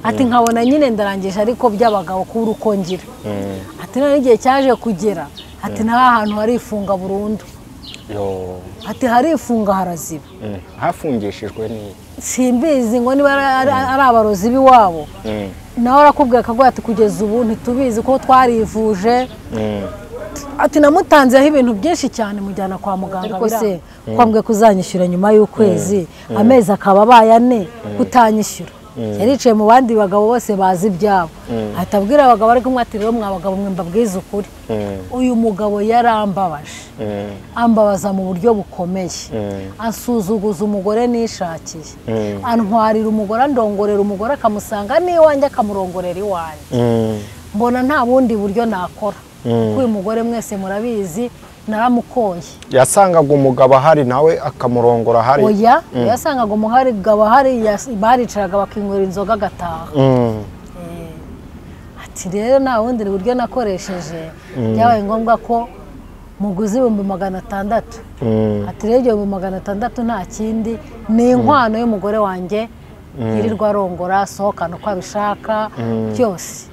Ati nkabona nyine ndarangije ariko by'abagabo kubura uko ngira. Ati none igihe cyaje kugera, ati nta hantu harifunga burundu. Ati harifunga haraziba. Hafungishijwe ni simbizi ngo niba ari abarozi b'iwabo. Nawe arakubwira akaguha ati kugeza ubu ntitubizi ko twarivuje. Ati namutanzeho ibintu byinshi cyane mujyana kwa muganga, ariko se kwambwe kuzanyishyura nyuma y'ukwezi, amezi akaba abaye ane kutanyishyura. Yaricaye mu bandi bagabo bose bazi ibyabo, atabwira abagabo ariko umwe ati rero mwa bagabo mwe mbabwize ukuri, uyu mugabo yarambabaje, ambabaza mu buryo bukomeye, ansuzuguza umugore nishakiye, antwarira umugore, andongorera umugore akamusanga n'iwanjye akamurongorera iwanjye. Mbona nta bundi buryo nakora, kuko uyu mugore mwese murabizi naramukoye. Yasangaga umugabo ahari nawe akamurongora ahari? Oya, yasangaga umugabo ahari, baricaraga bakinywera inzoga agataha. Ati rero nta bundi buryo nakoresheje, byabaye ngombwa ko muguzi 600,000. Ati rero ibyo 600,000 nta kindi, ni inkwano y'umugore wanjye yirirwa arongora, asohokana uko abishaka byose.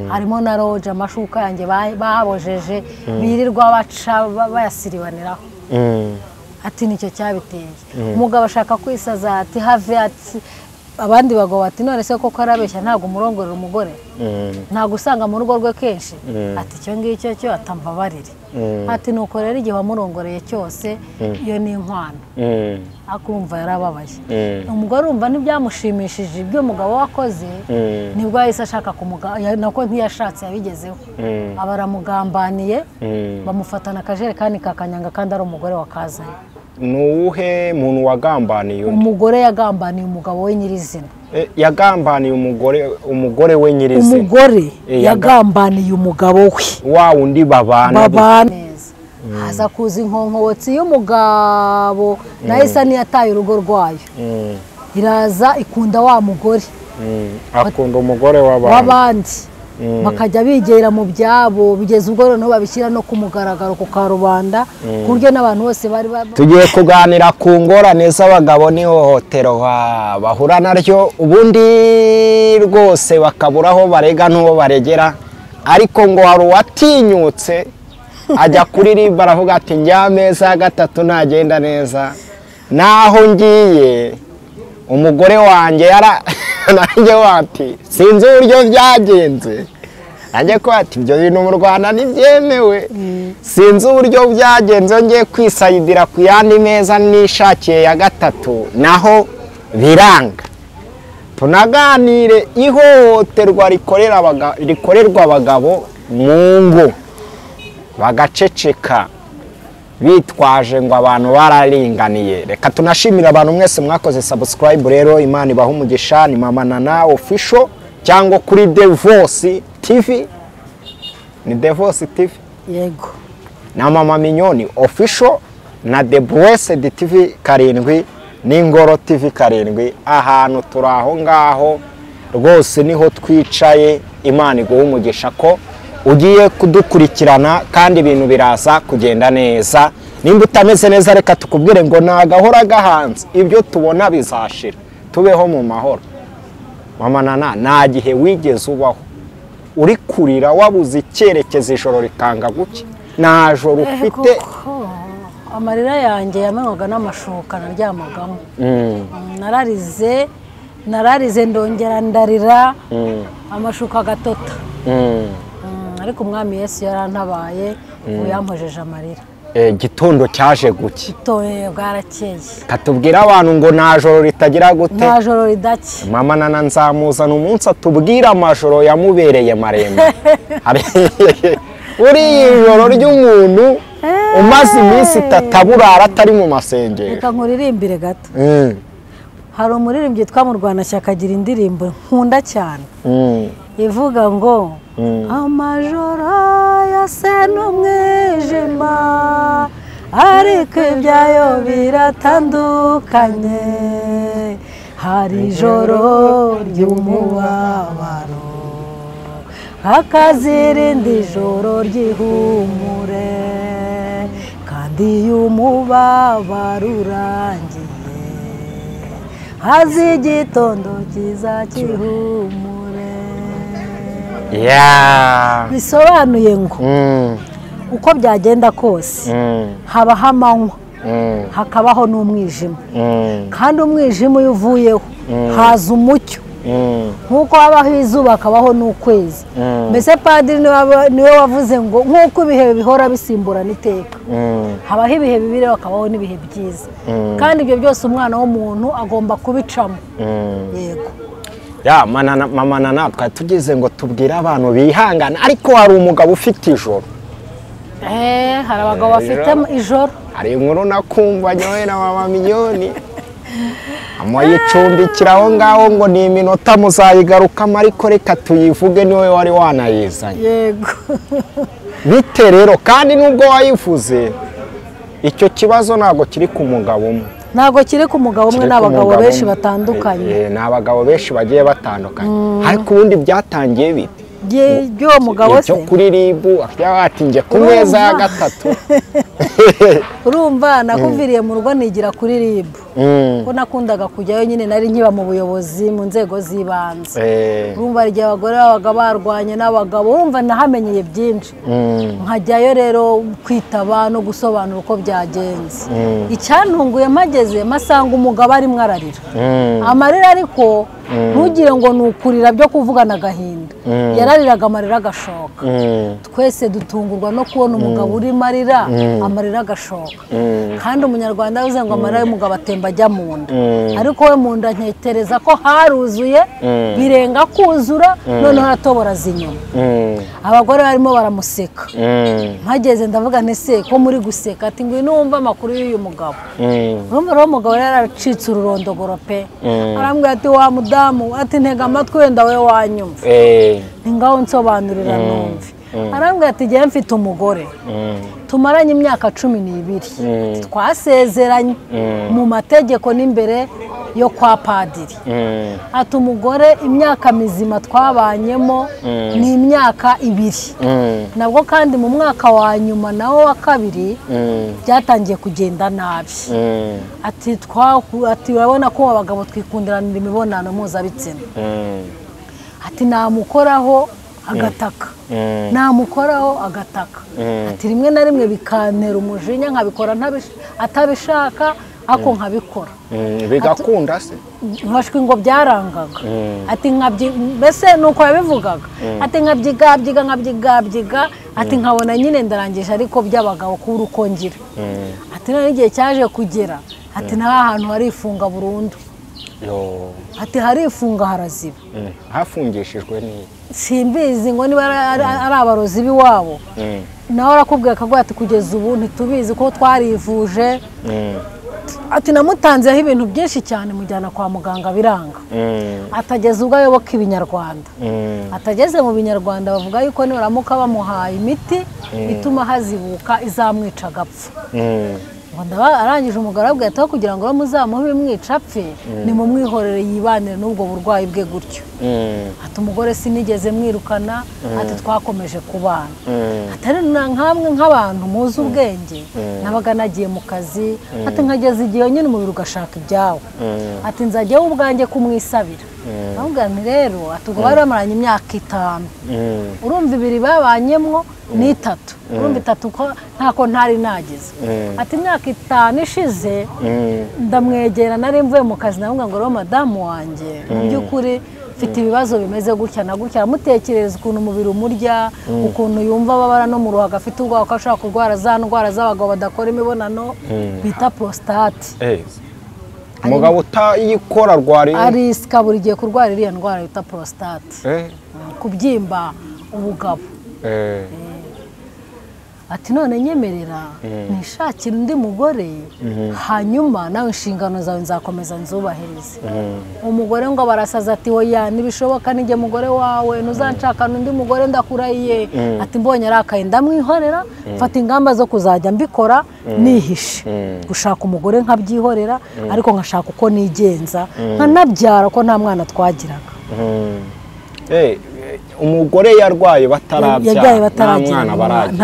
Harimo na roje, amashuka yanjye babojeje birirwa baca bayasiribaniraho. Ati nicyo cyabiteye. Umugabo ashaka kwisaza, ati have, ati abandi bagabo ati none se koko arabeshya, ntabwo umurongorera umugore, ntabwo usanga mu rugo rwe kenshi. Ati icyo ngicyo cyo atambabarire. Ati nuko rero igihe wamurongoreye cyose iyo ni inkwano. Akumva yarababaye. Umugore urumva ntibyamushimishije ibyo umugabo wakoze, nibwo yahise ashaka nako ntiyashatse yabigezeho. Abaramugambaniye bamufatana akajerekani kakanyanga kandi ari umugore wakazanye. Nuwuhe muntu wagambaniye undi? Umugore yagambaniye umugabo we nyirizina. Yagambaniye umugore we nyirizina. Umugore yagambaniye umugabo we. Wa undi babana. Babana neza. Haza kuza inkonkobotsi y'umugabo nahise niyataye urugo rwayo. Iraza ikunda wa mugore. Akunda umugore w'abandi. Bakajya bigera mu byabo bigeze ubwo noneho babishyira no ku mugaragaro ku karubanda, ku buryo n'abantu bose bari tugiye kuganira ku ngorane z'abagabo n'ihohoterwa bahura naryo, ubundi rwose bakabura aho barega n'uwo baregera. Ariko ngo hari uwatinyutse ajya kuri RIB aravuga ati njya ameza ya gatatu ntagenda neza, naho ngiye umugore wanjye yara nanjye wati sinzi uburyo byagenze, nanjye ko ati ibyo bintu mu Rwanda ntibyemewe, sinzi uburyo byagenze, ngiye kwisayidira ku yandi meza nishakiye ya gatatu naho biranga. Tunaganire ihohoterwa rikorerwa abagabo mu ngo bagaceceka bitwaje ngo abantu bararinganiye. Reka tunashimira abantu mwese mwakoze subscribe rero, Imana ibahe umugisha. Ni Mama Nana Official cyangwa kuri Devosi TV, ni Devosi TV yego, na Mama Minyoni Official na The Blessed TV 7 n'Ingoro TV 7. Ahantu turi aho ngaho rwose niho twicaye. Imana iguhe umugisha ko ugiye kudukurikirana kandi ibintu biraza kugenda neza. Nimba utameze neza reka tukubwire ngo nagahora gahanze, ibyo tubona bizashira, tubeho mu mahoro. Mama Nana, nta gihe wigeze ubaho uri kurira wabuze icyerekezo ijoro rikanga guke? Nta joro ufite? Amarira yanjye yamenwaga n'amashuka naryamagamo. Nararize ndongera ndarira, amashuka agatota. Ariko umwami Yesu yarantabaye, ubu yampojeje amarira. Gitondo cyaje guki? Gitondo bwarakeye. Katubwira abantu ngo nta joro ritagira gute? Nta joro ridake. Mama Nana nzamuzana umunsi atubwira amajoro yamubereye maremare. Uri ijoro ry'umuntu umaze iminsi itatu aburara atari mu masengero. Reka nkuririmbire gato. Hari umuririmbyi witwa Murwanashyaka agira indirimbo nkunda cyane. Ivuga ngo amajoro yose n'umwijima, ariko ibyayo biratandukanye, hari ijoro ry'umubabaro hakaza irindi joro ry'ihumure, kandi iyo umubabaro urangiye Hazi igitondo cyiza cy'ihumure. Bisobanuye ngo uko byagenda kose habaho amanywa hakabaho n'umwijima, kandi umwijima iyo uvuyeho haza umucyo, nk'uko habaho izuba hakabaho n'ukwezi. Mbese padiri niwe wavuze ngo nk'uko ibihe bihora bisimburana iteka, habaho ibihe bibi hakabaho n'ibihe byiza, kandi ibyo byose umwana w'umuntu agomba kubicamo. Yego. Ya mama Nana, twari tugize ngo tubwire abantu bihangana, ariko hari umugabo ufite ijoro. Hari abagabo bafite ijoro. Hari inkuru nakumva nyowe na mama Minyoni amuyicumbikira aho ngaho ngo ni iminota muzayigarukamo, ariko reka tuyivuge niwe wari wanayizanye. Yego. Bite rero, kandi nubwo wayivuze icyo kibazo ntabwo kiri ku mugabo umwe. Ntabwo kiri ku mugabo umwe, n'abagabo benshi batandukanye. Ni abagabo benshi bagiye batandukanye. Ariko ubundi byatangiye bite? By'uwo mugabo se? Cyo kuri ribu ati ku meza ya gatatu. Urumva nakuviriye mu rugo nigira kuri ribu. Ko nakundaga kujyayo nyine, nari nkiba mu buyobozi mu nzego z'ibanze. Urumva igihe abagore babaga barwanye n'abagabo, urumva nahamenyeye byinshi. Nkajyayo rero kwitaba no gusobanura uko byagenze. Icyantunguye mpageze masanga umugabo arimo ararira. Amarira ariko ntugire ngo ni ukurira byo kuvugana agahinda. Yarariraga amarira agashoka. Twese dutungurwa no kubona umugabo urimo arira amarira agashoka. Kandi umunyarwanda yavuze ngo amarira y'umugabo atemba ajya mu nda. Ariko we mu nda ntekereza ko haruzuye birenga kuzura, noneho aratobora inyuma. Abagore barimo baramuseka. Mpageze ndavuga nti se ko muri guseka? Ati ngwino wumve amakuru y'uyu mugabo. Urumva rero umugabo yari yaracitse ururondogoro pe. Arambwira ati wa mudamu, ati ntega amatwi wenda we wanyumva. Ni ngaho nsobanurira numve. Arambwira ati jyewe mfite umugore tumaranye imyaka 12, twasezeranye mu mategeko n'imbere yo kwa padiri. Ati umugore imyaka mizima twabanyemo ni imyaka 2, nabwo kandi mu mwaka wa nyuma nawo wa kabiri byatangiye kugenda nabi. Ati ati urabona ko abagabo twikundiranira imibonano mpuzabitsina. Ati namukoraho agataka, namukoraho agataka. Ati rimwe na rimwe bikantera umujinya nkabikora atabishaka, ako nkabikora. Bigakunda se? Nkashwi ngo byarangaga. Ati mbese nuko yabivugaga. Ati nkabyigabyiga nkabyigabyiga, ati nkabona nyine ndarangije ariko by'abagabo kubura uko ngira. Ati none igihe cyaje kugera, ati nta hantu harifunga burundu. Ati harifunga haraziba. Hafungishijwe ni simbizi ngo niba ari abarozi b'iwabo. Nawe arakubwira akavuga ati kugeza ubu ntitubizi ko twarivuje. Ati namutanzeho ibintu byinshi cyane mujyana kwa muganga biranga. Atageze ubwo ayoboka ibinyarwanda. Atageze mu binyarwanda bavuga yuko nibaramuka bamuhaye imiti ituma hazibuka izamwica agapfa. Arangije umugore abwira ati kugira ngo muzamuhe ibimwica apfe, nimumwihorere yibanire n'ubwo burwayi bwe gutyo. Ati umugore sinigeze mwirukana, ati twakomeje kubana. Atari nkamwe nk'abantu muzi ubwenge, nabaga nagiye mu kazi, ati nkageza igihe nyine umubiri ugashaka ibyawo. Ati nzajyaho ubwanjye kumwisabira. Ndavuga nti rero ati ubwo bari bamaranye imyaka 5. Urumva 2 babanyemwo ni 3. Urumva 3 ko ntako ntari nagize. Ati imyaka 5 ishize ndamwegera nari mvuye mu kazi, ndavuga ngo rero madamu wanjye mu by'ukuri mfite ibibazo bimeze gutya na gutya. Amutekerereza ukuntu umubiri umurya, ukuntu yumva ababara no mu ruhago, afite ubwoba ko ashobora kurwara za ndwara z'abagabo badakora imibonano bita prostate. Umugabo utayikora arwara arisika buri gihe kurwara iriya ndwara bita prostate, kubyimba ubugabo. Ati none nyemerera nishakire undi mugore, hanyuma nawe inshingano zawe nzakomeza nzubahirize. Umugore ngo barasaza ati oya ntibishoboka, nijye mugore wawe ntuzanshakana undi mugore ndakurahiye. Ati mbonye arakaye ndamwihorera, mfata ingamba zo kuzajya mbikora nihishe, gushaka umugore nkabyihorera, ariko nkashaka uko nigenza nkanabyara ko nta mwana twagiraga. Umugore yarwaye batarabyara,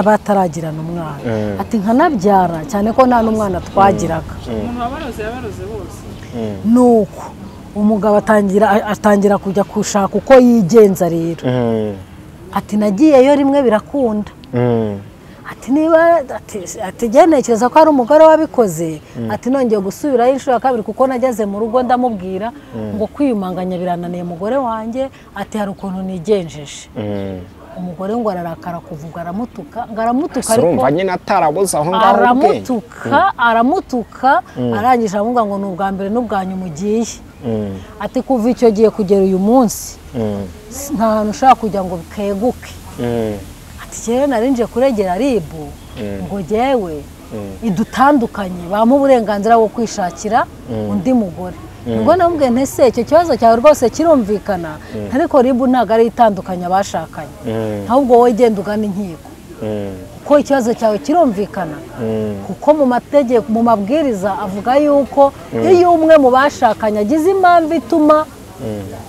bataragirana umwana. Ati nkanabyara cyane ko nta n'umwana twagiraga. Umuntu wabaroze yabaroze bose. Nuko Umugabo atangira kujya gushaka uko yigenza rero. Ati nagiyeyo rimwe birakunda. Ati niba ati ntekereza ko ari umugore wabikoze. Ati nongeye gusubirayo inshuro ya kabiri kuko nageze mu rugo ndamubwira ngo kwiyumanganya birananiye mugore wanjye, ati hari ukuntu nigenjeje. Umugore ngo ararakara kuvuga aramutuka, ngo aramutuka ariko urumva nyine atarabuze aho ngaho aramutuka arangije aramubwira ngo ni ubwa mbere n'ubwa nyuma ugiye. Ati kuva icyo gihe kugera uyu munsi nta hantu ushaka kujya ngo bikeguke. Ati rero narinje kuregera RIB ngo jyewe idutandukanye bamu uburenganzira bwo kwishakira undi mugore. Ubwo namubwiye nti se icyo kibazo cyawe rwose kirumvikana, ariko RIB ntabwo ari itandukanya abashakanye, ahubwo wowe genda ugana inkiko kuko ikibazo cyawe kirumvikana, kuko mu mategeko mu mabwiriza avuga yuko iyo umwe mu bashakanye agize impamvu ituma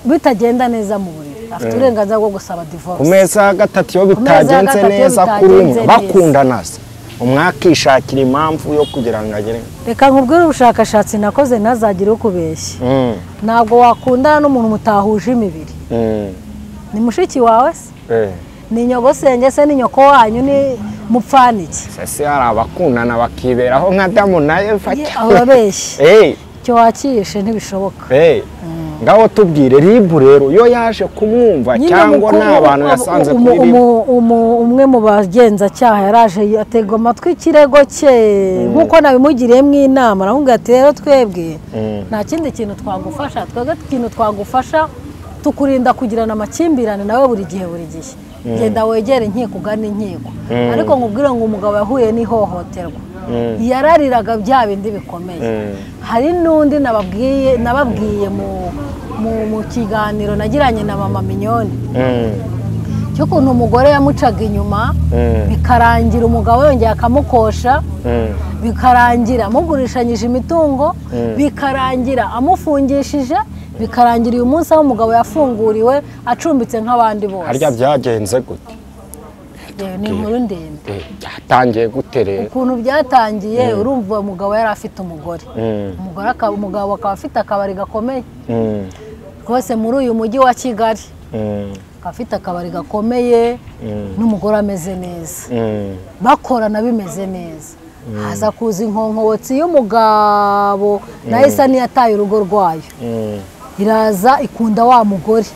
bitagenda neza mu buriri afite uburenganzira bwo gusaba divorce. Ku meza ya gatatu iyo bitagenze neza kuri umwe bakundana se umwakishakira impamvu yo kugira ngo agere. Reka nkubwire ubushakashatsi nakoze ntazagire ukubeshya. Ntabwo wakundana n'umuntu mutahuje imibiri. Ni mushiki wawe se? Ni nyogosenge se? Ni nyoko wanyu? Ni mupfaniki? Se hari abakundana bakiberaho nka Adamu na Eva. Urabeshya. Icyo wakishe ntibishoboka. Ngaho tubwire RIB rero yo yaje kumwumva cyangwa n'abantu yasanze kuri RIB. Umwe mu bagenzacyaha yaraje atega amatwi ikirego cye nkuko nabimugiriyemo inama, aramubwira ati rero twebwe nta kindi kintu twagufasha, twebwe ikintu twagufasha tukurinda kugirana amakimbirane nawe buri gihe buri gihe, genda wegere inkiko ugana inkiko. Ariko nkubwire ngo umugabo yahuye n'ihohoterwa yarariraga bya bindi bikomeye. Hari n'undi nababwiye mu kiganiro nagiranye na mama Mignone cy'ukuntu umugore yamucaga inyuma bikarangira umugabo yongeye akamukosha, bikarangira amugurishanyije imitungo, bikarangira amufungishije, bikarangira uyu munsi aho umugabo yafunguriwe acumbitse nk'abandi bose. Harya byagenze gute? Ni inkuru ndende. Byatangiye gute rero? Ukuntu byatangiye urumva umugabo yari afite umugore, umugabo akaba afite akabari gakomeye rwose muri uyu mujyi wa Kigali, akaba afite akabari gakomeye n'umugore ameze neza, bakorana bimeze neza. Haza kuza inkonkobotsi y'umugabo nayo isa n'iyataye urugo rwayo, iraza ikunda wa mugore,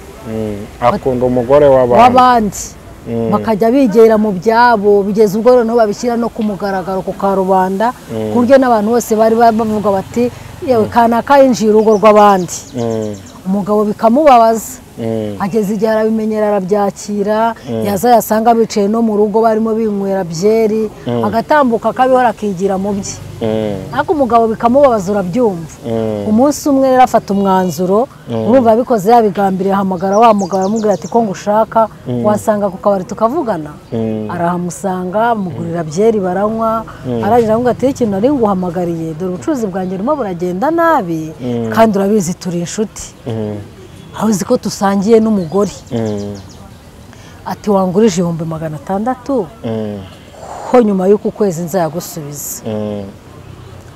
akunda umugore w'abandi, bakajya bigera mu byabo bigeze ubwo noneho babishyira no ku mugaragaro ku karubanda, ku buryo n'abantu bose bari bavuga bati yewe kanaka yinjiye urugo rw'abandi. Umugabo bikamubabaza, ageze igihe arabimenyera arabyakira, yaza yasanga bicaye no mu rugo barimo binywera byeri, agatambuka akabihora akigira mu bye. Ariko umugabo bikamubabaza urabyumva. Umunsi umwe rero afata umwanzuro, urumva abikoze yabigambiriye, ahamagara wa mugabo aramubwira ati ko ngushaka wasanga ku kabari tukavugana. Arahamusanga amugurira byeri baranywa, arangije aramubwira ati ikintu nari nguhamagariye dore ubucuruzi bwanjye burimo buragenda nabi kandi urabizi turi inshuti, aho uzi ko tusangiye n'umugore. Ati wangurije 600,000 ko nyuma y'uku kwezi nzayagusubiza.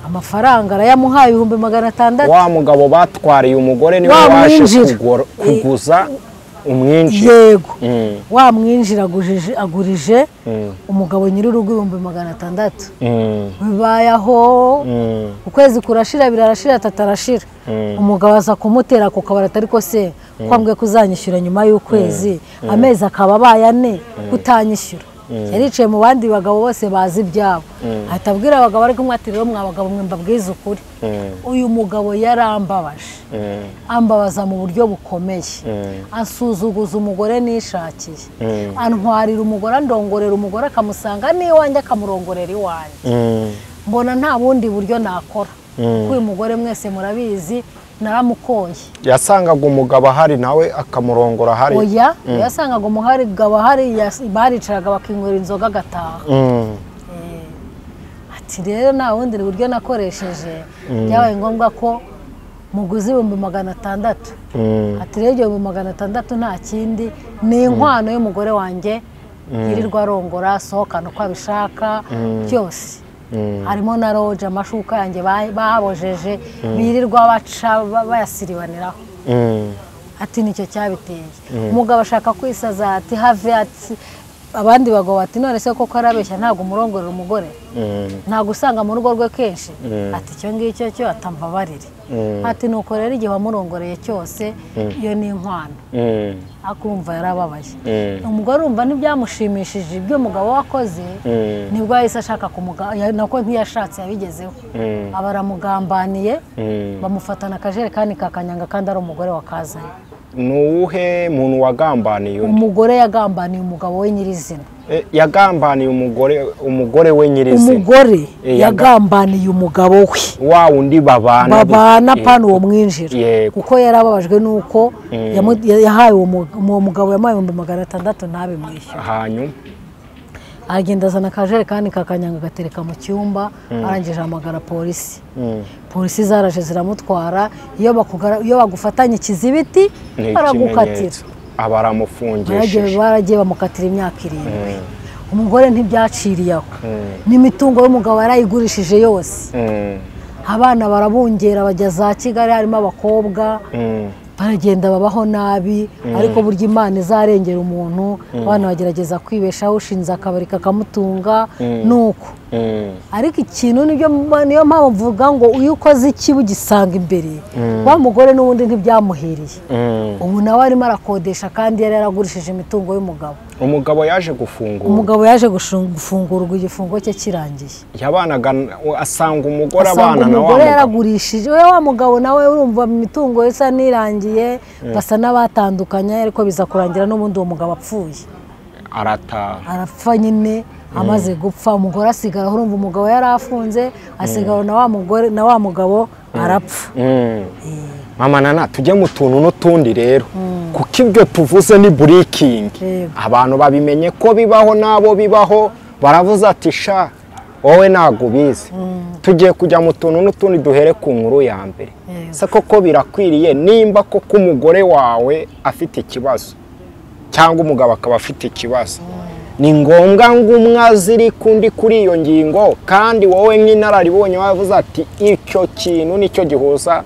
Amafaranga arayamuhaye 600,000. Wa mugabo batwariye umugore niwe waje kuguza umwinjira. Yego, wa mwinjira agurije umugabo nyir'urugo 600,000. Bibaye aho ukwezi kurashira birarashira tatarashira. Umugabo aza kumutera ku kabari atari ko se kwambwe kuzanyishyura nyuma y'ukwezi, amezi akaba abaye ane kutanyishyura. Yaricaye mu bandi bagabo bose bazi ibyabo, ahita abwira abagabo ari kumwe ati rero mwa bagabo mwe mbabwize ukuri, uyu mugabo yarambabaje, ambabaza mu buryo bukomeye, ansuzuguza umugore nishakiye, antwarira umugore, andongorera umugore akamusanga n'iwanjye akamurongorera iwanjye. Mbona nta bundi buryo nakora kuko uyu mugore mwese murabizi naramukoye. Yasangaga umugabo ahari nawe akamurongora ahari? Oya, yasangaga umugabo ahari, baricaraga bakinywera inzoga agataha. Ati rero nta bundi buryo nakoresheje, byabaye ngombwa ko muguzi 600,000. Ati rero ibyo 600,000 nta kindi ni inkwano y'umugore wanjye yirirwa arongora asohokana uko abishaka byose. Harimo na roje, amashuka yanjye babojeje birirwa baca bayasiribaniraho. Ati nicyo cyabiteye. Umugabo ashaka kwisaza ati have, ati abandi bagabo ati none se koko arabeshya, ntabwo umurongorera umugore, ntabwo usanga mu rugo rwe kenshi. Ati icyo ngicyo cyo atambabarire. Ati nuko rero igihe wamurongoreye cyose iyo ni inkwano. Akumva yarababaye. Umugore urumva ntibyamushimishije ibyo umugabo wakoze, nibwo yahise ashaka nako ntiyashatse yabigezeho. Aba aramugambaniye, bamufatana akajerekani kakanyanga kandi ari umugore wakazanye. Nuwuhe muntu wagambaniye undi? Umugore yagambaniye umugabo we nyirizina. Yagambaniye umugore we nyirizina. Umugore yagambaniye umugabo we. Wa undi babana pana uwo mwinjira. Kuko yarababajwe nuko yahaye uwo mugabo yamuhaye 600,000 ntabimwishyura. Hanyuma agenda azana akajerekani kakanyanga gatereka mu cyumba, arangije ahamagara polisi. Polisi zaraje ziramutwara, iyo bagufatanye ikizibiti baragukatira. Abaramufungishije. Baragiye bamukatira imyaka 7. Umugore ntibyaciriye aho. N'imitungo y'umugabo yarayigurishije yose. Abana barabungera bajya za Kigali, harimo abakobwa. Baragenda babaho nabi, ariko burya Imana izarengera umuntu. Abana bagerageza kwibeshaho, ushinze akabari kakamutunga nuko. Ariko ikintu niyo mpamvu mvuga ngo iyo ukoze ikibi ugisanga imbere, wa mugore n'ubundi ntibyamuhiriye. Ubu nawe arimo arakodesha kandi yari yaragurishije imitungo y'umugabo. Umugabo yaje gufungurwa. Umugabo yaje gufungurwa igifungo cye kirangiye. Yabanaga asanga umugore abana na wa mugabo yaragurishije. We wa mugabo nawe urumva imitungo isa nirangiye, basa n'abatandukanye, ariko biza kurangira n'ubundi uwo mugabo apfuye. Arata. Arapfa nyine. Amaze gupfa umugore asigara, urumva umugabo yarafunze, asigara na wa mugore na wa mugabo arapfa. Mama Nana, tujye mu tuntu n'utundi rero, kuko ibyo tuvuze ni breaking. Abantu babimenye ko bibaho nabo bibaho, baravuze ati sha wowe ntago ubizi. Tugiye kujya mu tuntu n'utundi, duhere ku nkuru ya mbere. Se koko birakwiriye nimba koko umugore wawe afite ikibazo cyangwa umugabo akaba afite ikibazo, ni ngombwa ngo umwe aziri kundi kuri iyo ngingo, kandi wowe nk'inararibonye wavuze ati icyo kintu nicyo gihuza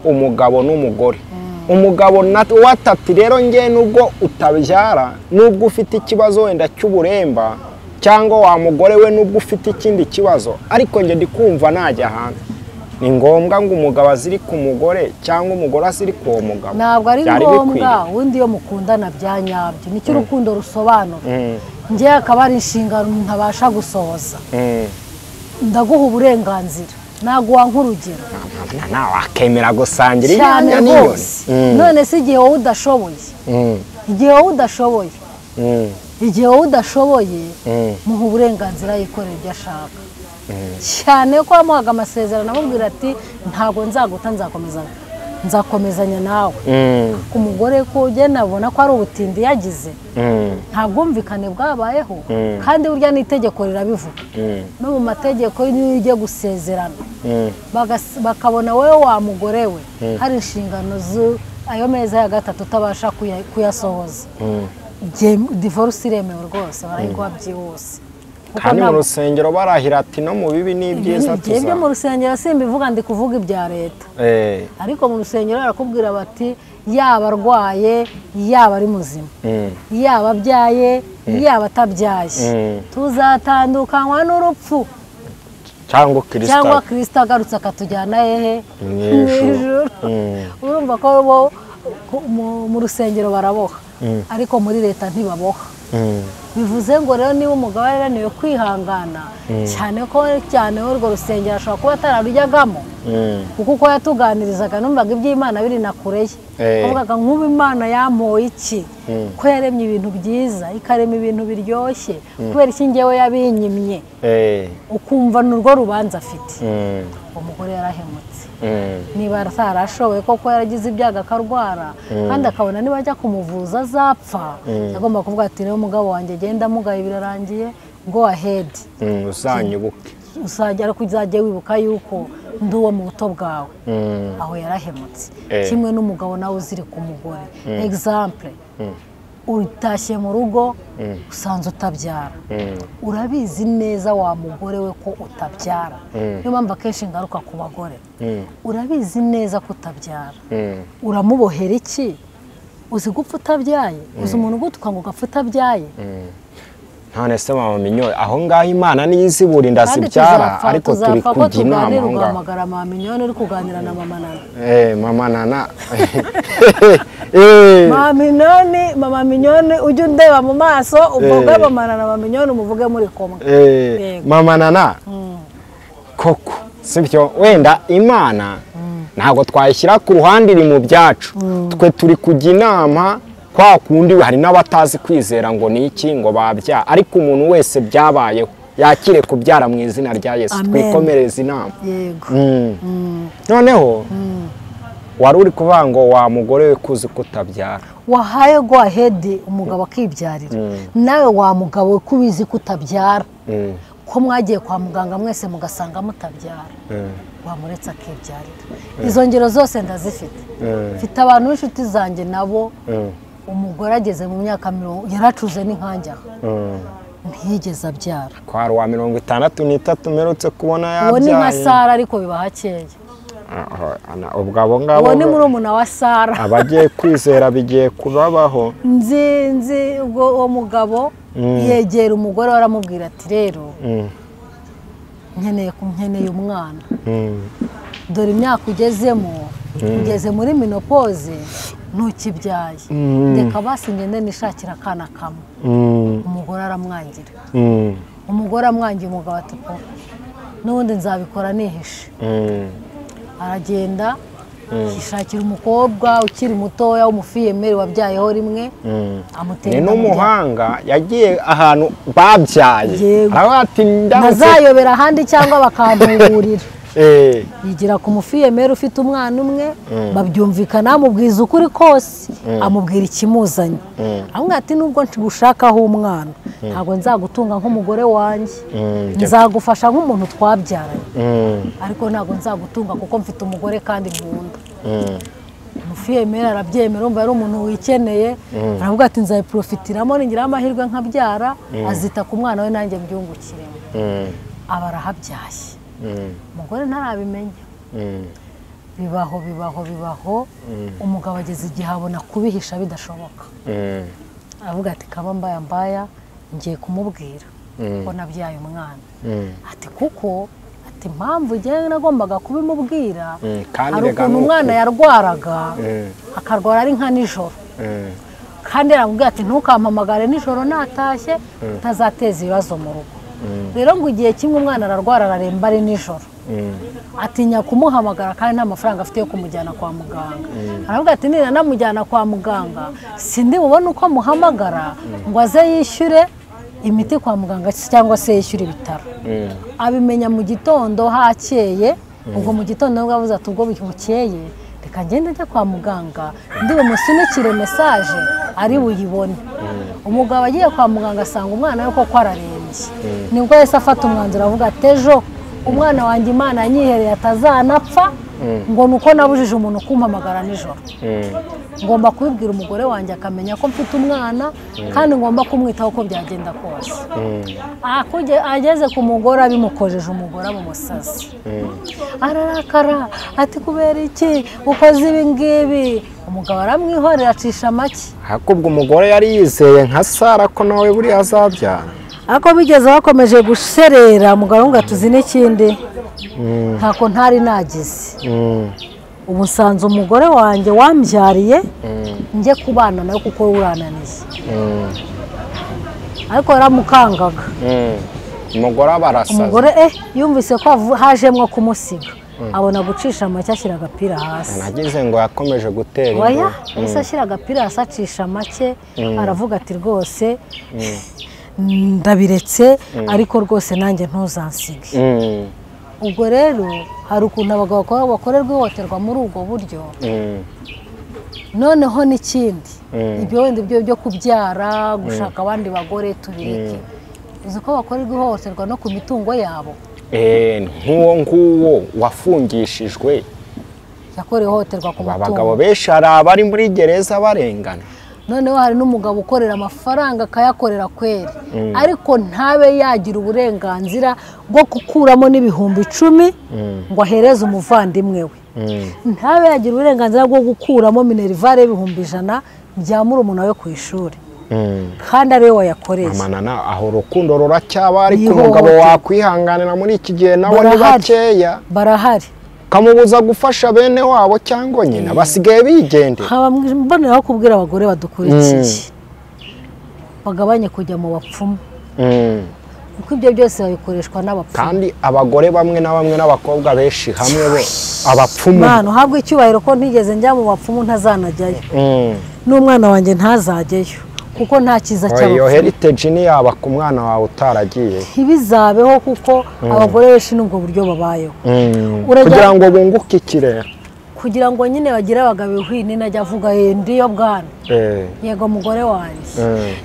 umugabo n'umugore. Umugabo watati rero nge nubwo utabyara, nubwo ufite ikibazo wenda cy'uburemba, cyangwa wa mugore we nubwo ufite ikindi kibazo, ariko nge ndikumva najya hanze. Ni ngombwa ngo umugabo aziri ku mugore cyangwa umugore aziri ku uwo mugabo? Ntabwo ari ngombwa. Ubundi iyo mukundana bya nyabyo nicyo urukundo rusobanura. Njye akaba ari inshingano ntabasha gusohoza, ndaguha uburenganzira, naguha nk'urugero. Nawe akemera gusangira inyanya n'inyoni. None se igihe wowe udashoboye, igihe wowe udashoboye, igihe wowe udashoboye, muha uburenganzira yikorera ibyo ashaka. Cyane ko wamuhaga amasezerano amubwira ati ntabwo nzaguta, nzakomezanya nawe. Ku mugore ko ugenda abona ko ari ubutindi yagize, nta bwumvikane bwabayeho, kandi burya n'itegeko rirabivuga. No mu mategeko niyo ugiye gusezerana bakabona wowe wa mugore we hari inshingano ayo meza ya gatatu utabasha kuyasohoza, divorce iremewe rwose, barayiguha byihuse. Kandi mu rusengero barahira ati no mu bibi n'ibyiza tuza. Ibyo mu rusengero simbivuga, ndi kuvuga ibya leta. Ariko mu rusengero barakubwira bati yaba arwaye, yaba ari muzima, yaba abyaye, yaba atabyaye, tuzatandukanywa n'urupfu cyangwa Kristo agarutse akatujyana hehe? Mu ijuru. Urumva ko bo mu rusengero baraboha, ariko muri leta ntibaboha. Bivuze ngo rero niba umugabo yarananiwe kwihangana, cyane ko cyane urwo rusengero ashobora kuba atararujyagamo, kuko uko yatuganirizaga numvaga iby'Imana biri na kure ye. Avugaga nk'ubu Imana yampoye iki, ko yaremye ibintu byiza, ikarema ibintu biryoshye, kubera iki njyewe yabinyimye? Ukumva n'urwo rubanza afite. Umugore yarahemutse. Niba atarashoboye koko yaragize ibyago akarwara, kandi akabona niba ajya kumuvuza azapfa, agomba kuvuga ati rero umugabo wanjye genda mugaye birarangiye, go ahead, uzanyibuke, uzajya ariko uzajye wibuka yuko ndi uwo mu buto bwawe. Aho yarahemutse. Kimwe n'umugabo nawe uziri ku mugore. Example, Utashye mu rugo usanze utabyara, urabizi neza wa mugore we ko utabyara. Niyo mpamvu akenshi ngaruka ku bagore, urabizi neza ko utabyara, uramubohera iki? Uzi gupfa utabyaye? Uzi umuntu ugutuka ngo ugapfa utabyaye? None se mama Mignone, aho ngaho Imana niyo izibura inda zibyara, ariko turi kujya inama aho ngaho. Ugahamagara mama Mignone uri kuganira na mama Nana. Mama Nana. Mama Mignone, mama Mignone ujye undeba mu maso uvuge mama Nana, mama Mignone umuvuge muri kumwe. Mama Nana. Koko sibyo, wenda Imana ntabwo twayishyira ku ruhande, iri mu byacu. Twe turi kujya inama kwa kundi hari n'abatazi kwizera ngo ni iki ngo babya, ariko umuntu wese byabayeho yakire kubyara mu izina rya Yesu. Twikomereze inama. Yego. Noneho wari uri kuvuga ngo wa mugore we kuzi kutabyara, wahaye go ahead umugabo akibyarira, nawe wa mugabo we kubizi kutabyara, ko mwagiye kwa muganga mwese mugasanga mutabyara, wamuretse akibyarira. Izo ngero zose ndazifite. Mfite abantu b'inshuti zanjye nabo umugore ageze mu myaka 40 yaracuze n'inkanjya, ntiyigeze abyara. Kwa wa 63 mperutse kubona yabyaye. Uwo ni nka Sara, ariko biba hakeya. Ubwo abo ngabo uwo ni murumuna wa Sara. Abagiye kwizera bigiye kubabaho. Nzi ubwo uwo mugabo yegera umugore aramubwira ati rero nkeneye umwana, dore imyaka ugezemo, ugeze muri menopause, ntukibyaye, reka basi ngende nishakira akana kamwe. Umugore aramwangira. Umugore amwangiye, umugabo ati po n'ubundi nzabikora nihishe. Aragenda yishakira umukobwa ukiri mutoya w'umufiyemeri wabyayeho rimwe, amutera ni n'umuhanga, yagiye ahantu babyaye ati ntazayobera ahandi cyangwa bakamburira. Yigira ku mufiyemeri ufite umwana umwe, babyumvikana, amubwiza ukuri kose, amubwira ikimuzanye. Amubwira ati nubwo nshigushakaho umwana, ntabwo nzagutunga nk'umugore wanjye, nzagufasha nk'umuntu twabyaranye, ariko ntabwo nzagutunga kuko mfite umugore kandi nkunda. Umufiyemeri arabyemera, umva yari umuntu wikeneye, aravuga ati nzayiprofitiramo ningira amahirwe nkabyara, azita ku mwana we nanjye mbyungukiremo. Aba arahabyaye. Umugore ntarabimenya. Bibaho bibaho bibaho, umugabo ageze igihe abona kubihisha bidashoboka. Aravuga ati kaba mbaya mbaya ngiye kumubwira ko nabyaye umwana. Ati kuko ati impamvu ngiye nagombaga kubimubwira, hari ukuntu umwana yarwaraga akarwara ari nka nijoro, kandi aramubwira ati ntukampamagare nijoro natashye utazateza ibibazo mu rugo. Rero ngo igihe kimwe umwana ararwara araremba ari nijoro, atinya kumuhamagara kandi nta mafaranga afite yo kumujyana kwa muganga. Aravuga ati nina namujyana kwa muganga sindi bubone uko muhamagara ngo aze yishyure imiti kwa muganga cyangwa se yishyure ibitaro. Abimenya mu gitondo hakeye, ubwo mu gitondo nibwo avuze ati ubwo bukeye reka ngende njye kwa muganga ndi bumusunikire message ari buyibone. Umugabo agiye kwa muganga asanga umwana we koko ararembye. Nibwo yahise afata umwanzuro avuga ati ejo umwana wanjye Imana yanyihereye atazanapfa ngo nuko nabujije umuntu kumpamagara nijoro. Ngomba kubibwira umugore wanjye akamenya ko mfite umwana kandi ngomba kumwitaho uko byagenda kose. Ageze ku mugore abimukojeje, umugore abumusazi. Ararakara ati kubera iki ukoze ibi ngibi? Umugabo aramwihorera acisha make. Ariko ubwo umugore yari yizeye nka Sara ko nawe buriya azabyara. Ariko bigeze bakomeje guserera, umugabo ngo atuzi n'ikindi ntako ntari nagize. Ubu nsanze umugore wanjye wambyariye njye kubana nawe kuko urananiye. Ariko yaramukangaga. Umugore abarasaza. Umugore yumvise ko hajemwo kumusiga, abona gucisha make ashyira agapira hasi. Nagize ngo yakomeje gutera imbere. Oya, yahise ashyira agapira hasi acisha make, aravuga ati rwose ndabiretse, ariko rwose nanjye ntuzansige. Ubwo rero hari ukuntu abagabo bakorerwa ihohoterwa muri ubwo buryo. Noneho n'ikindi, ibyo wenda ibyo byo kubyara, gushaka abandi bagore tubireke. Uzi ko bakorerwa ihohoterwa no ku mitungo yabo. Nk'uwo nguwo wafungishijwe yakorewe ihohoterwa ku mutungo. Abagabo benshi hari abari muri gereza barengana. Noneho hari n'umugabo ukorera amafaranga akayakorera kweri, ariko ntabe yagira uburenganzira bwo gukuramo n'ibihumbi 10 ngo ahereze umuvandimwe we. Ntabe yagira uburenganzira bwo gukuramo minerivare y'ibihumbi 100 bya murumuna we ku ishuri, kandi ari we wayakoreye. Amanana aho urukundo ruracyaba, ariko umugabo wakwihanganira muri iki gihe nawe ni bakeya. Barahari. Kamubuza gufasha bene wabo cyangwa nyina basigaye bigendera. Haba mboneraho kubwira abagore badukurikiye bagabanye kujya mu bapfumu, kuko ibyo byose babikoreshwa n'abapfumu. Kandi abagore bamwe na bamwe n'abakobwa benshi hamwe bo abapfumu. Mana uhabwe icyubahiro ko ntigeze njya mu bapfumu, ntazanajyayo, n'umwana wanjye ntazajyayo, kuko nta cyiza cy'abapfumu. Iyo heritage ni yaba ku mwana wawe utaragiye ntibizabeho, kuko abagore benshi n'ubwo buryo babayeho. Kugira ngo bunguke ikirere, kugira ngo nyine bagire abagabo ihwini najya avuga ndiyo bwana, yego mugore wanjye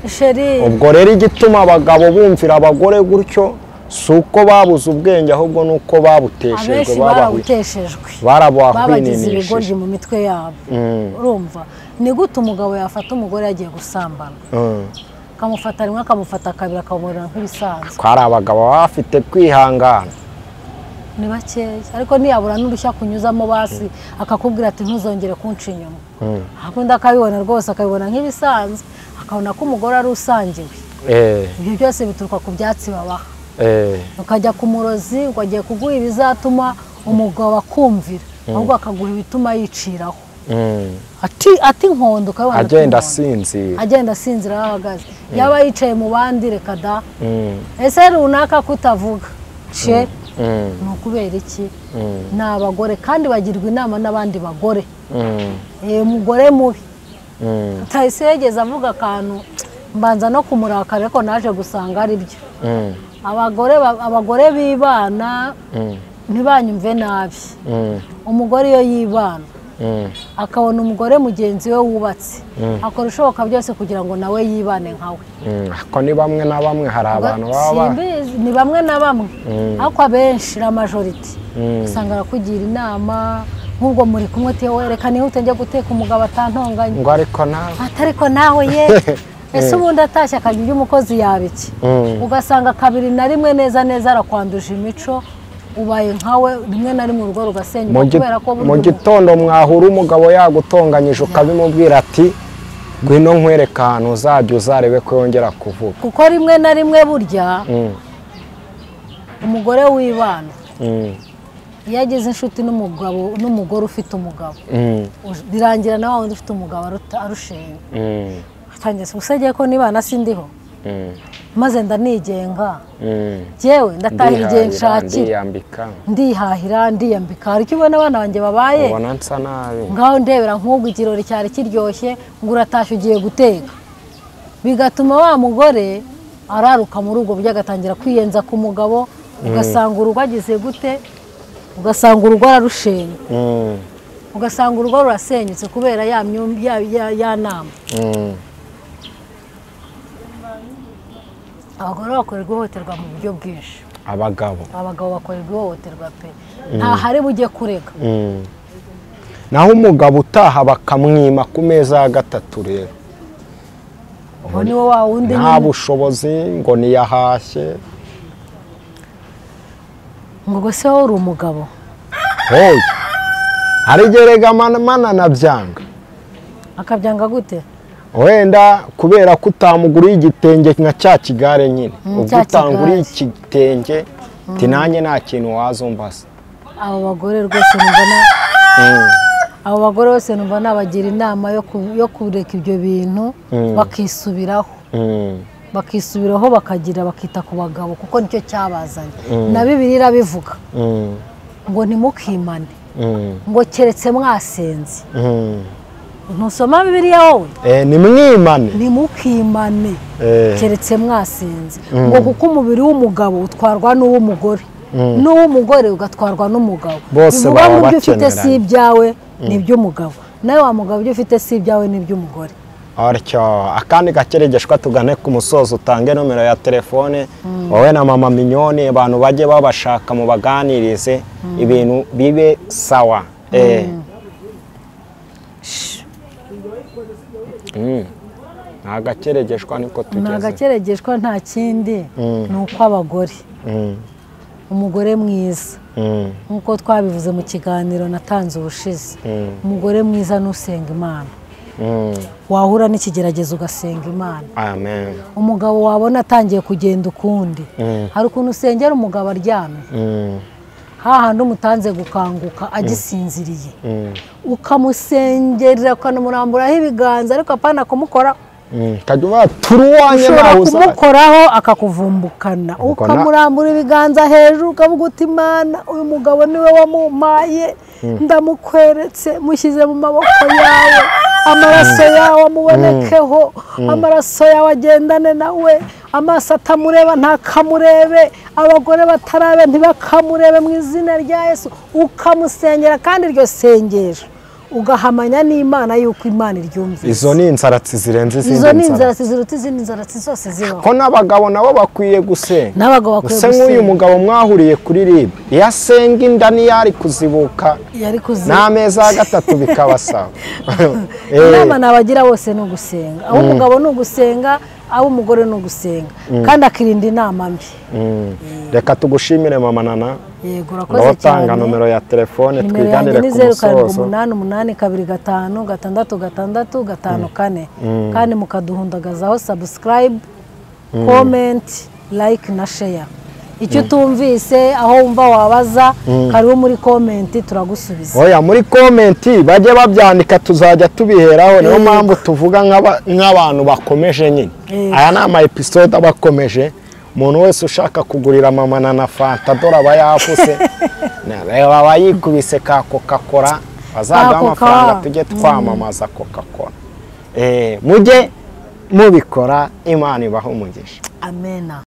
sheri. Ubwo rero igituma abagabo bumvira abagore gutyo si uko babuze ubwenge, ahubwo ni uko babuteshejwe, babagize ibigoryi mu mitwe yabo. Urumva ni gute umugabo yafata umugore yagiye gusambana, akamufata rimwe akamufata kabiri akamubona nk'ibisanzwe? Ko hari abagabo baba bafite kwihangana ni bakeya, ariko ntiyabura n'urushya kunyuzamo basi akakubwira ati ntuzongere kunca inyuma. Akunda akabibona rwose, akabibona nk'ibisanzwe, akabona ko umugore ari usangiwe. Ibyo byose bituruka ku byatsi babaha. Ukajya ku murozi ngo agiye kuguha ibizatuma umugabo akumvira, ahubwo akaguha ibituma yiciraho. Ati inkondo ukabona agenda asinzira, agenda asinzira aho ahagaze, yaba yicaye mu bandi reka da. Ese runaka kutavuga ce ni ukubera iki? Ni abagore kandi bagirwa inama n'abandi bagore. Umugore mubi Tahise yageze avuga akantu mbanza no kumurakara, ariko naje gusanga ari byo. Abagore bibana ntibanyumve nabi. Umugore iyo yibana akabona umugore mugenzi we wubatse, akora ishoboka byose kugira ngo nawe yibane nkawe. Ako ni bamwe na bamwe, hari abantu baba ni bamwe na bamwe, ariko abenshi la majority usanga arakugira inama nk'ubwo muri kumwe tewe reka nihute njye guteka umugabo atantonganye, ngo ariko nawe atariko nawe ye ese ubundi atashye akajya ibyo umukozi yabiki, ugasanga kabiri na rimwe neza neza arakwanduje imico, ubaye nkawe rimwe na rimwe urugo rugasenyuka kubera ko mu gitondo mwahura umugabo yagutonganyije ukabimubwira ati ngwino nkwereka ahantu uzajya uzarebe ko yongera kuvuga. Kuko rimwe na rimwe burya umugore wibana iyo agize inshuti n'umugabo n'umugore ufite umugabo, birangira na wa wundi ufite umugabo arushinga. Atangiye usegeye ko nibana sindiho, maze ndanigenga, jewe ndatahira igihe nshakira, ndihahira ndiyambika. Hari icyo ubona abana banjye babaye ubona nsa nabi, ngaho ndebera nk'ubwo ikirori cyari kiryoshye ngo uratashye ugiye guteka, bigatuma wa mugore araruka muri ubwo buryo agatangira kwiyenza ku mugabo, ugasanga urugo agize gute, ugasanga urugo ararushenye, ugasanga urugo rurasenyutse kubera ya nama. Abagore bakorerwa ihohoterwa mu buryo bwinshi. Abagabo bakorerwa ihohoterwa pe, nta hari bujye kurega. Naho umugabo utaha bakamwima ku meza ya gatatu rero, uwo ni wa wundi nta bushobozi ngo niyahashye, ngo se wowe uri umugabo. Hoya hari gerega mana nabyanga. Akabyanga gute? Wenda kubera ko utamuguriye igitenge nka cya kigare nyine, ubwo utanguriye igitenge tinanye nta kintu wazumva se. Abo bagore rwose numva abo bagore bose numva nabagira inama yo kureka ibyo bintu, bakisubiraho, bakisubiraho bakagira bakita ku bagabo, kuko nicyo cyabazanye. Na Bibiliya irabivuga ngo ntimukimane, ngo keretse mwasenze. Ntusoma Bibiliya wowe? Nimwimane, nimukimane keretse mwasenze, ngo kuko umubiri w'umugabo utwarwa n'uw'umugore, n'uw'umugore ugatwarwa n'umugabo. Bose baba bakeneranye. Ibyo ufite si ibyawe ni iby'umugabo, nawe wa mugabo ibyo ufite si ibyawe ni iby'umugore. Atyo akandi gakeregeshwa tugane ku musozo, utange nomero ya telefone wowe na mama Mignone, abantu bajye babashaka mubaganirize ibintu bibe sawa. Nta gakeregeshwa niko tugeze. Nta gakeregeshwa, nta kindi, ni uko abagore, umugore mwiza nk'uko twabivuze mu kiganiro natanze ubushize, umugore mwiza n'usenga Imana, wahura n'ikigeragezo ugasenga Imana. Amen. Umugabo wabona atangiye kugenda ukundi, hari ukuntu usengera umugabo aryamye, hahandi umutanze gukanguka agisinziriye, ukamusengera ukanamuramburaho ibiganza, ariko apana kumukora, ushobora kumukoraho akakuvumbukana, ukamurambura ibiganza hejuru ukavuga uti Imana uyu mugabo niwe wamumpaye, ndamukweretse, mushyize mu maboko yawe, amaraso yawe amubonekeho, amaraso yawe agendane nawe, amaso atamureba ntakamurebe, abagore batarabe ntibakamurebe, mu izina rya Yesu. Ukamusengera, kandi iryo sengesho ugahamanya n'Imana yuko Imana iryumvise. Izo ni inzaratsi zirenze izindi. Izo ni inzaratsi ziruta izindi nzaratsi zose zibaho. Ko n'abagabo nabo bakwiye gusenga. N'abagabo bakwiye gusenga. Nk'uyu mugabo mwahuriye kuri RIB, iyo asenga inda ntiyari kuzibuka, n'ameza ya gatatu bikabasaba. Inama nabagira bose ni ugusenga. Aho umugabo ni ugusenga, aho umugore ni ugusenga, kandi akirinda inama mbi. Reka tugushimire mama Nana. Yego, urakoze cyane. Tanga nomero ya telefone twiganire ku musozo. 078 825 6 6 5 4. Kandi mukaduhundagazaho subscribe, comment, like na share. Icyo utumvise aho wumva wabaza, karibu muri comment turagusubiza. Oya, muri comment bajye babyandika, tuzajya tubiheraho. Niyo mpamvu tuvuga nk'abantu bakomeje nyine. Aya ni ama episode abakomeje. Umuntu wese ushaka kugurira mama Nana fanta dore aba yavuse, aba yikubise ka Coca-Cola, bazaduha amafaranga tujye twamamaza Coca-Cola. Mujye mubikora, Imana ibahe umugisha. Amena.